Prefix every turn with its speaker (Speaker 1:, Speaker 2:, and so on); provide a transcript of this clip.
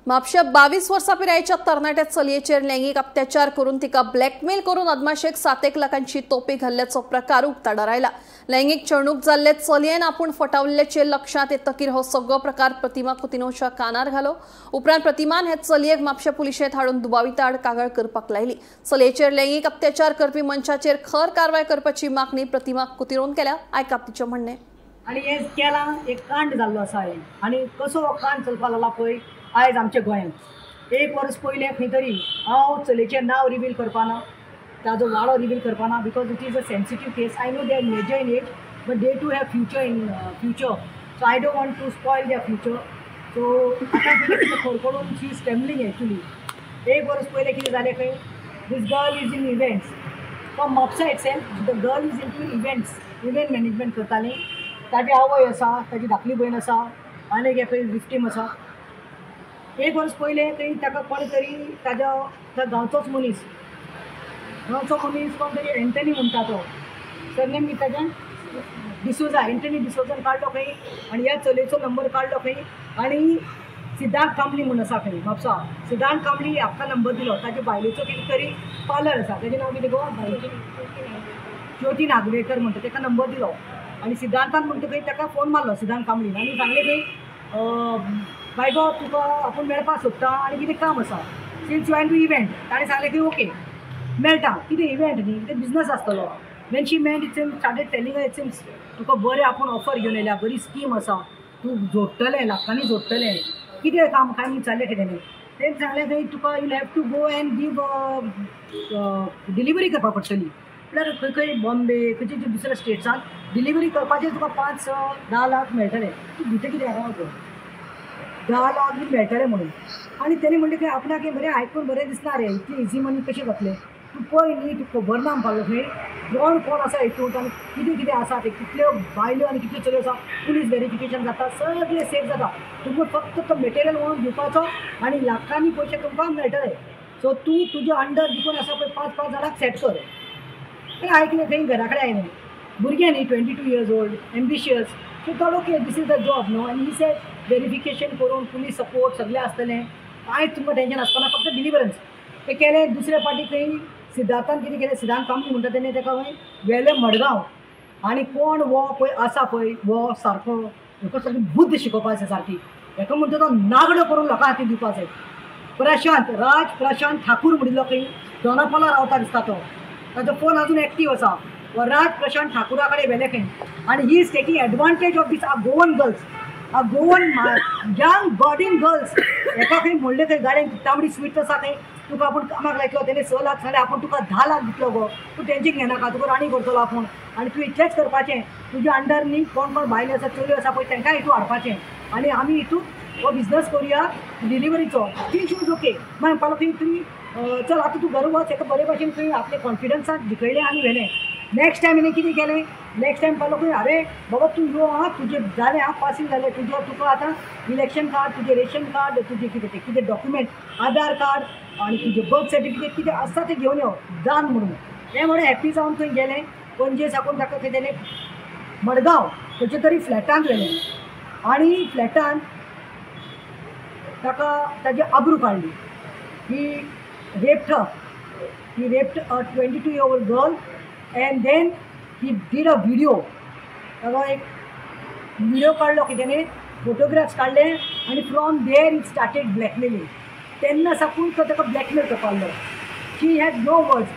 Speaker 1: म्हापशा 22 वर्सां पिरायेच्या तरणाट्या चलयेचेर लैंगिक अत्याचार करून तिका ब्लॅकमेल करून अदमाशेक 7 लाखांची तोपी घाल्ल्याचो प्रकार उक्ताडार आयला। लैंगिक छळणूक जाल्ले चलयेन आपूण फटावल्ल्याचें लक्षांत येतकीर हो सगळो प्रकार प्रतिमा कुतिन्होच्या कानार घालो। उपरांत प्रतिमान हे चलयेक म्हापशा पुलिशेंत हाडून दुबाविता आड कागाळ करपाक लायली। चलयेचेर लैंगिक अत्याचार करपी मनशाचेर खर कारवाय करपाची मागणी प्रतिमा कुतिन्होन केल्या। आयकाप तिचें म्हणणें।
Speaker 2: आनी हें केलां एक कांड जाल्लो आसा हें, आनी कसो हो कांड चलपाक लागला पळय आयज आमच्या गोंयांत। एक वर्स पयलें खंय तरी हांव चलयेचें नांव रिवील करपाना, ताजो वाडो reveal करपाना, because it is a sensitive case. I know they are major in age but they too have future in future, so I don't want to spoil their future. So आतां खर करून शी is trembling actually. एक वर्स पयलें कितें जालें खंय, this girl is in events from Mapusa itself. The girl is into events, event management करताली। ताजी आवय आसा, ताजी धाकली भयण आसा, आनी एक खंय विक्टीम आसा। एक वर्स पयलें खंय ताका कोण तरी ताज्या त्या गांवचोच मनीस, गांवचो मनीस कोण तरी एंटनी म्हणटा तो, सरनेम कितें ताजें डिसोजा, एंटनी डिसोजान काडलो खंय आनी ह्या चलयेचो नंबर काडलो खंय आनी सिद्धांत कांबळी म्हूण आसा खंय म्हापसा, सिद्धांत कांबळी हाका नंबर दिलो। ताजे बायलेचो कितें तरी पार्लर आसा, ताजें नांव कितें गो, बायलेचें ज्योती नागवेकर म्हणटा, ताका नंबर दिलो आनी सिद्धांतान म्हणटा खंय ताका फोन मारलो सिद्धांत कांबळीन आनी सांगलें खंय बाय गो तुका आपूण मेळपाक सोदता आनी कितें काम आसा, since you and to event. ताणें सांगलें की ओके मेळटा, कितें इव्हेंट न्ही, कितें बिजनस आसतलो। When she met it seems started telling it seems तुका बरें आपूण ऑफर घेवन येयल्या, बरी स्कीम आसा, तूं जोडटलें, लाखांनी जोडटलें, कितें काम काय विचारलें कितें न्ही। तेणें सांगलें खंय तुका you have to go and give delivery करपाक पडटली, म्हळ्यार खंय खंय बॉम्बे खंयचे दुसऱ्या स्टेट्सान डिलिव्हरी करपाचें तुका 5-10 लाख मेळटले, तूं भितर कितें आसा 10 लाख बी मेळटले म्हणून। आनी तेणें म्हणलें खंय आपणाक हें बरें आयकून बरें दिसना रे, इतली इजी मनी कशें जातलें, तूं पळय न्ही, तूं खबर ना म्हणपाक खंय कोण कोण आसा हितूंत आनी कितें कितें आसा तें, कितल्यो बायल्यो आनी कितल्यो चलयो आसा, पुलीस वेरिफिकेशन जाता, सगळें सेफ जाता, तुमकां फक्त तो मटेरियल व्हरून दिवपाचो आनी लाखांनी पयशे तुमकां मेळटले। सो तूं तुजे अंडर जितून आसा पळय 5-5 जाणांक सेट कर। तें आयकलें खंय घरा कडेन आयलें, भुरगें न्ही 22 years old, ambitious, so thought okay this is the job न्हू। आनी ही सेट वेरिफिकेशन करून पुलीस सपोर्ट सगळें आसतलें, कांयच तुमकां टेंशन आसपाना, फक्त डिलिवरन्स तें केलें। दुसऱ्या पाटी खंय सिद्धार्थान कितें केलें, सिद्धांत कांबळी म्हणटा तेणें ताका खंय व्हेलें मडगांव आनी कोण हो पळय आसा पळय हो सारको हेका सगळी बुद्द शिकोवपा जाय सारकी, हेका म्हणटा तो नागडो करून लोकां हातीन दिवपा जाय। प्रशांत राज प्रशांत ठाकूर म्हणिल्लो खंय दोनापावला रावता दिसता तो, ताजो फोन अजून एक्टीव आसा। हो राज प्रशांत ठाकुरा कडेन व्हेलें खंय आनी he is taking advantage of this our Goan girls, our Goan young budding girls. हेका खंय म्हणलें खंय गाडयेन तांबडी स्विफ्ट आसा खंय तुका आपूण कामाक लायतलो, तेणें 6 लाख सांगलें आपूण तुका 10 लाख दितलो गो, तूं टेंशन घेनाका, तुका राणी करतलो आपूण आनी तूं इतलेंच करपाचें, तुज्या अंडर न्ही कोण कोण बायले आसा चलयो आसा पळय तांकां हितून हाडपाचें आनी आमी हितून हो बिजनस करुया डिलिव्हरीचो। ती शी ओके मागीर म्हणपाक खंय तुमी चल आतां तूं घरा वच, हेका बरे भाशेन खंय आपले कॉन्फिडन्सान जिखयलें आनी व्हेलें। नेक्स्ट टायम हिणें कितें केलें, नेक्स्ट टायम म्हणपाक खंय अरे बाबा तूं यो आं, तुजें जालें आं, पासींग जालें तुजें, तुका आतां इलेक्शन कार्ड, तुजें रेशन कार्ड, तुजें कितें तें कितें डॉक्युमेंट, आधार कार्ड आनी तुजें बर्थ सर्टिफिकेट कितें आसा तें घेवन यो दान म्हणून। हें म्हणून हॅप्पी जावन थंय गेलें पणजे साकून ताका खंय तेणें मडगांव खंयच्या तरी फ्लॅटांत व्हेलें आनी फ्लॅटान ताका ताजी आबरू काडली। He raped her, he raped a 22-year-old girl and then he did a video. ताका एक व्हिडिओ काडलो की तेणें फोटोग्राफ्स काडले आनी from there he started blackmailing. तेन्ना साकून तो ताका ब्लॅकमेल करपाक लागलो। She had no words.